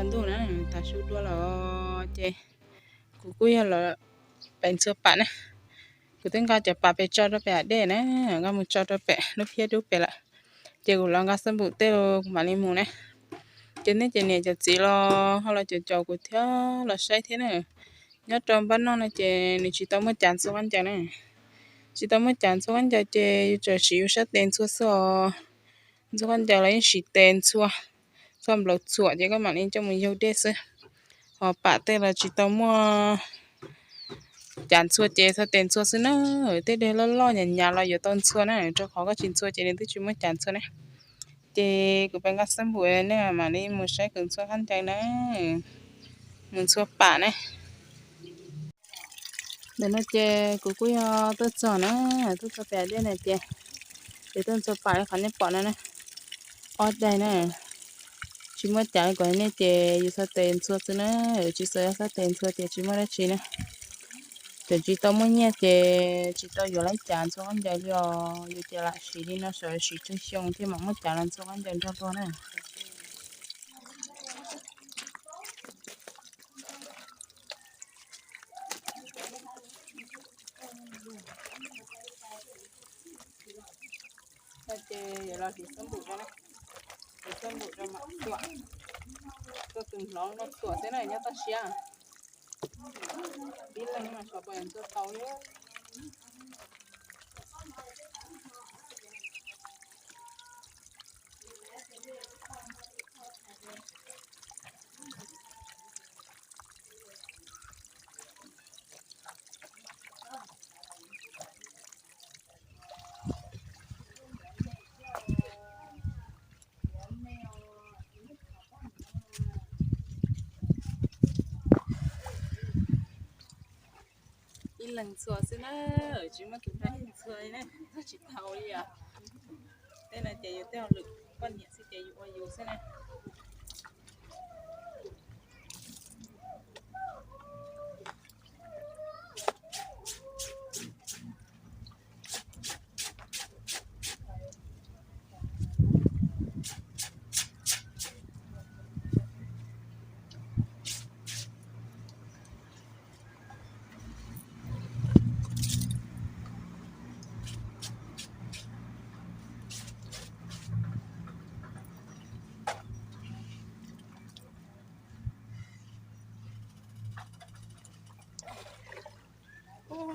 Ntuj na, tav su dua lawm ces kuv kuj yog los pem ntxhua pam na. Kuv twb nqa cov pam pem tso rau pem hav dej na, nqa mus tso rau pem lub phiab dub pem lawm. Ces kuv los nqa xab npum tej los kuv mam li mus na. Ces nej cov niam cov txiv los ho los caum caum kuv thiab los saib thiab na. Nyob rau npab noj no ces nws tsis tau muaj cav ntxhua khaub ncaws na. Tsis tau muaj cav ntxhua khaub ncaws ces yus tsuas siv yus sab tes ntxhua xwb os. Ntxhua khaub ncaws los yeej siv tes ntxhua, ntxhua nplaum txhuam ces koj mam li coj mus yaug dej xwb. Ho pam tej los tsis tau muaj cav ntxhua ces txhua tes ntxhua xwb na. Tej dej loj loj nyas nyas los yuav tau ntxhua na, rau qhov koj tsis ntxhua ces nws twb tsis muaj cav ntxhua na. Ces kuv pem nqa xab npum nej mam li mus saib kuv ntxhua khaub ncaws na, mus ntxhua pam na. Ntawm no ces kuv kuj yog tuaj txog na, tuaj txog pem dej na ces, ces tuaj ntxhua pam li qhov nej pom no na, ob daig na. Tsis muaj cav li kuv hais nej ces yus txhua tes ntxhua xwb na, tsis txawm yog txhua tes ntxhua ces tsis muaj dab tsi na. Tseem tsis tau muaj nyiaj ces tsis tau yuav lawv cav ntxhua khaub ncaws li os, yus ces lam siv li no sawv siv tsawg xyoo thiaj mam muaj cav los ntxhua khaub ncaws nrog luag na. Ces yuav los siv xab npum rau, siv xab npum rau mam xuam, tuaj tus hloov no xuam xwb na nyob toj siab. Ib leeg mas xyov puas ntxhua tau li. Ib leeg ntxhua xwb na, tsis muaj tus nrog ntxhua li na, ntxhua tsis tau li os. Tej no ces yus tej hauj lwm poj niam xwb ces yus ua yus xwb na.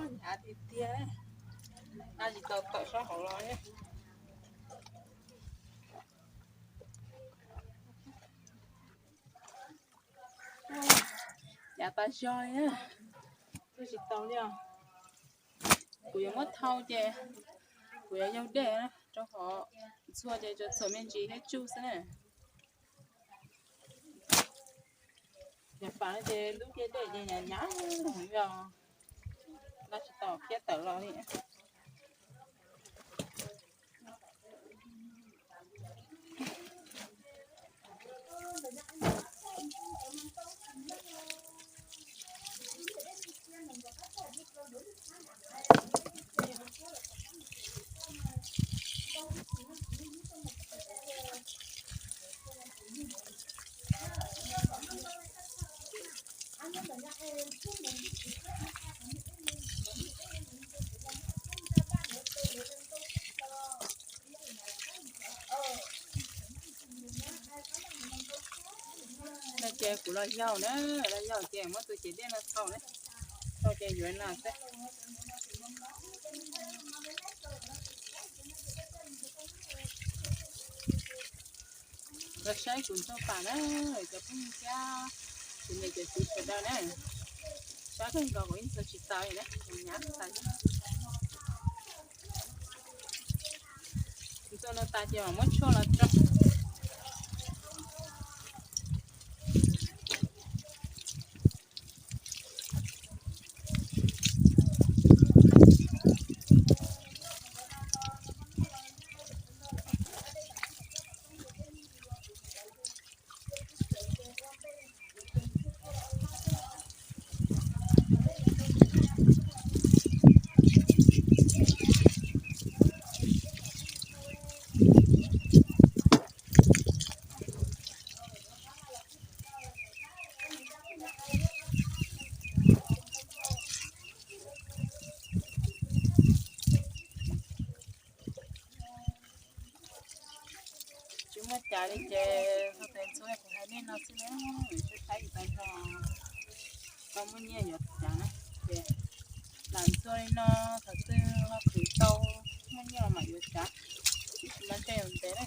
Hnyav tiag tiag, nqa tsis tau tawm sab hauv los. Hnyav tas zog li, tsis tau li os. Kuv yuav muab thau ces kuv yuav yaug dej na, rau qhov ntxhua ces tsuas txhuam me ntsis thiab tsuj xwb na. Cov pam no ces ntub kiag dej ces hnyav hnyav, nqa tsis tau khiab tawm los li. No ces kuv los yaug na, los yaug ces muab tus cev dej no thau na, thau ces yuav no xwb. Los saib kuv ntxhua pam na, cov phooj ywg thiab kuv niam cov txiv sawv daws na, saib kawg nkaus kuv ib ntxhua tsis tau li na, kuv hnyav tas. Ntxhua no tas ces mam muab tshuaj los rau. Muaj cav li ces hauv tes ntxhua kuv hais nej no xwb na, saib saib yus tau nrog tau muaj nyiaj yuav cav na. Ces lam ntxhua li no, thaum twg ho khwv tau muaj nyiaj los mam yuav cav, tab sis mas tej yus ntev na.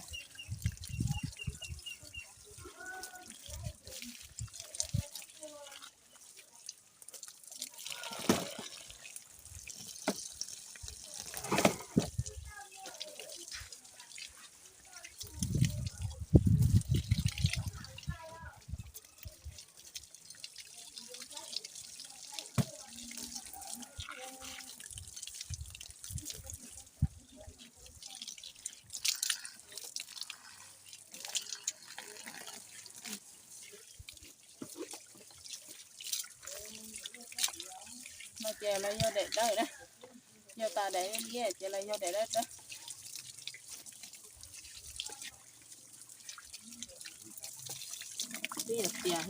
No ces lawv yog daim dawb na, yog tas daim liab ces lawv yog daim dawb dawb. Twb yog tias thiab.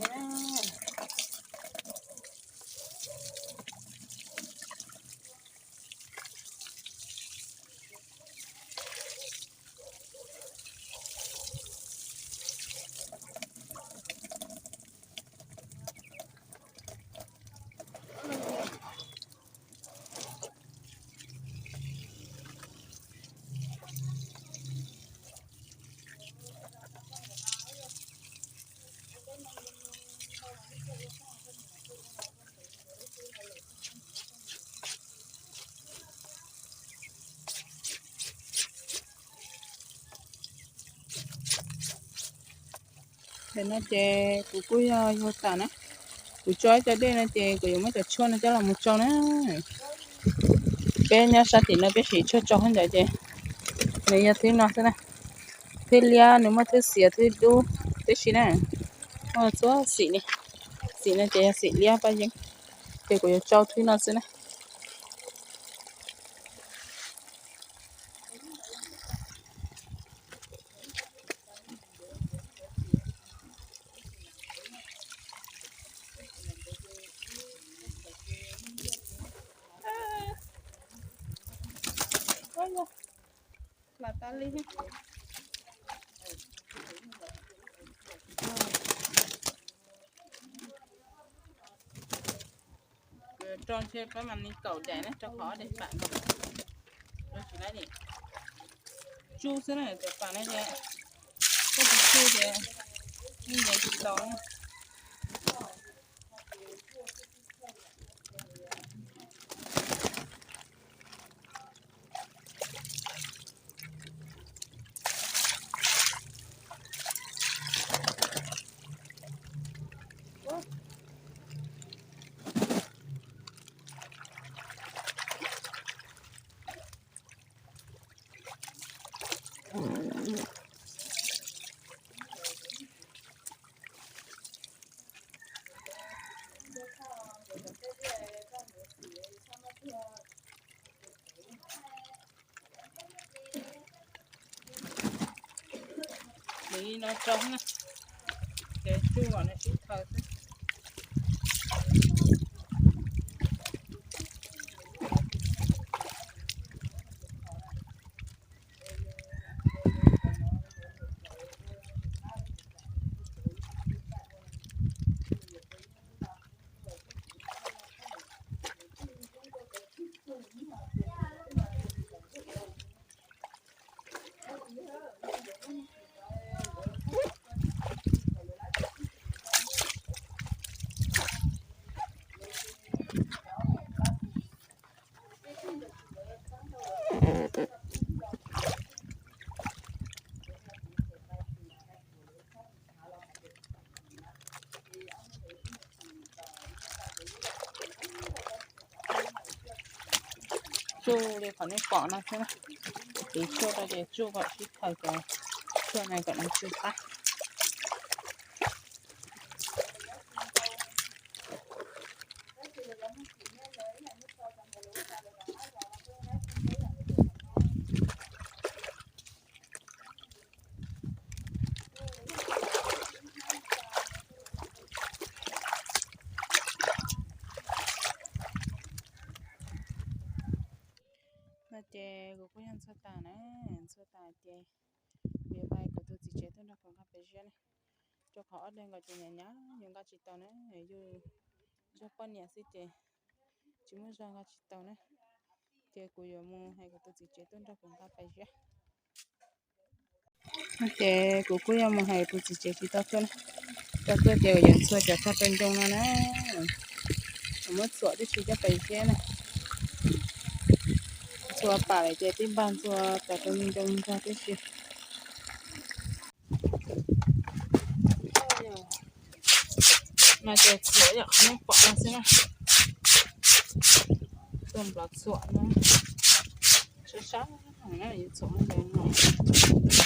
Tam no ces kuv kuj yog yug tas na, kuv tso ib co dej no ces kuv yuav muab cov tshuaj no coj los mus tsau na. Peb nyob sab tim no peb siv tshuaj tsau khaub ncaws ces nws yog thwb no xwb na. Thwb liab nws muaj thwb xiav thwb dub tib si na. Muaj txhua xim li. Xim no ces yog xim liab paj yeeb, ces kuv yuav tsau thwb no xwb na. Rau ntshe pab mas nws kaum daim ne rau qhov dej pam nkaus. Tsis laib li, tsuj xwb na, cov pam no ces koj tsis tsuj ces yeej ncav tsis tau na. Nim no tso na, ces tsuj kom nws sib thaws xwb. Tsuj li qhov nej pom no xwb na. Tiv tshuaj rau ces tsuj kom sib thaws cov tshuaj no kom nws tsw qab. No ces kuv kuj yog ntxhua tas na, ntxhua tas ces kuv yuav pais kuv tus txiv tsev tuaj ziab na, rau qhov ob leeg nkaus ces hnyav hnyav yuav nqa tsis tau na, yus zog poj niam xwb ces tsis muaj zog nqa tsis tau na. Ces kuv yuav mus hais kuv tus txiv tsev tuaj nrog kuv nqa pais ziab. Ces kuv kuj yuav mus hais kuv tus txiv tsev tsis tau tuaj na, tau tuaj ces yuav ntxhua cov tog rau ncoo no na, muab txhuam tib si coj pais ziab na. Ntxhua pam lawm ces tib npag ntxhua tog rau ncoo ntog tib si. No ces txhuam yom, nej pom no xwb na. Tuaj nplov txhuam na, sab sab na, yuav txhuam ntawd no,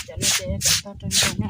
cov no ces cov tog rau ncoo na.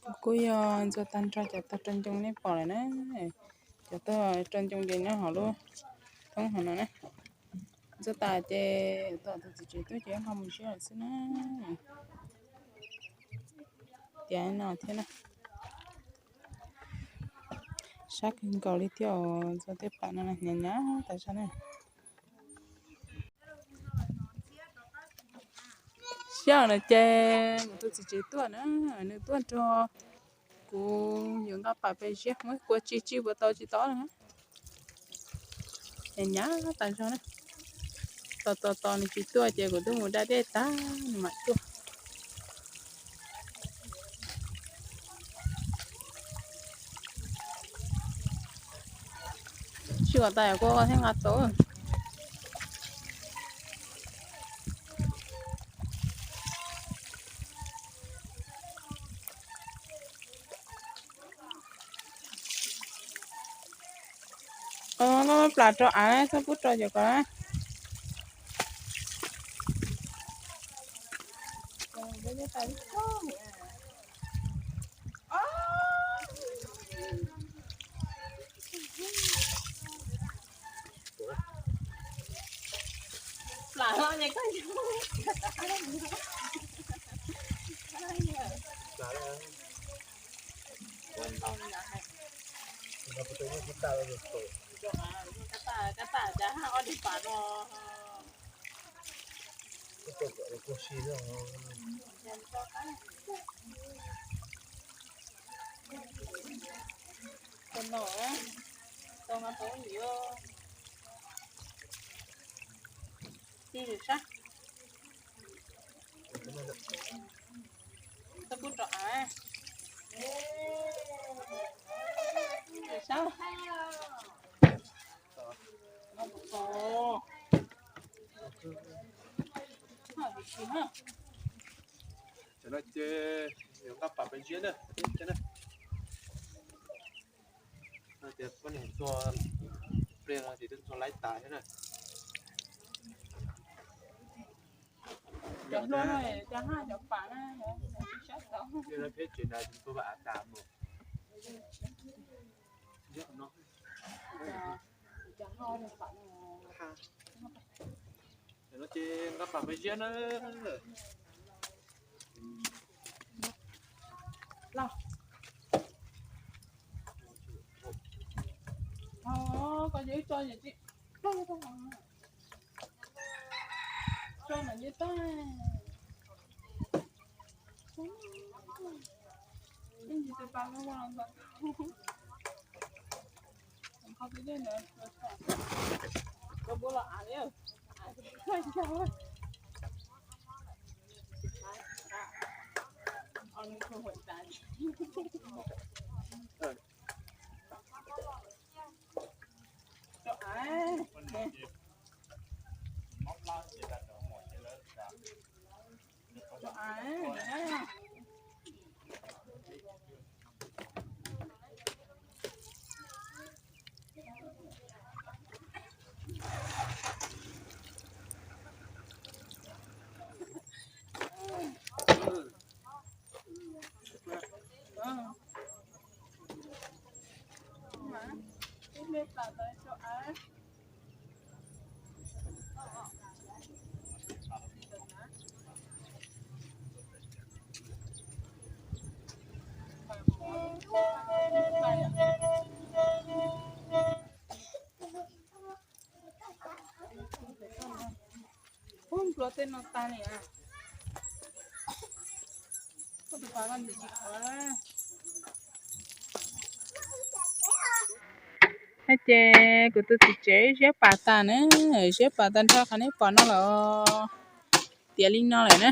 Kuv kuj yog ntxuag tag nrho cov tog rau ncoo nej pom lawm na. Cov tog rau ncoo ces nyob hauv lub thoob hauv no na. Ntxuag tas ces tom tus txiv tsev tuaj ces nqa mus ziab lawm xwb na. Tiav no thiab na. Sab kawg nkaus li thiab os, ntxuag tej pam no hnyav hnyav tas zog na. Sij hawm no ces kuv tus txiv tsev tuaj na, nws tuaj nrog kuv yuav nqa pam pes ziab, muab kua tsis tsis puas tau tsis tau na. Ces hnyav tas zog na. Tos tos tos nws tsis tuaj ces kuv twb mus da dej tag nws mam tuaj. Tsis kom tas yog kua thiab nqa tau. Koj plam rau av, koj pub rau cov ko na. Plam los ces koj kab tam cas haj ob li pam no. Tau no, tau no tau yus tij lwm sab. Tau pub rau av. Lwm sab. Cov no ces yuav nqa pam pes ziab na. Tias poj niam ntxhua pliag no ces twb ntxhua laib tas thiab na. Cov hluas no cov haj cov pam na, peb tsev na ntxhua vam tas mus. Ces nqa pam peb ziab na. Koj yeej tso, tso na, yeej tag. Yeej tsis tau pa, kho peb ziab na. Koj pub los av li. Ub, nplua tej no tag li. Koj tus pas koj ntxim tsis qhov. Ces kuv tus txiv tsev ziab pas tas na, ziab pas tas nrho qhov nej pom no los tiav li no lawm na.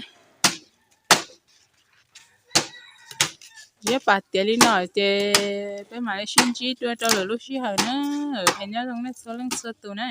Ziab pas tiav li no ces peb mam li sib ntsib dua rau lwm lub sij hawm na. Es nyob zoo nej txhua leej txhua tus na.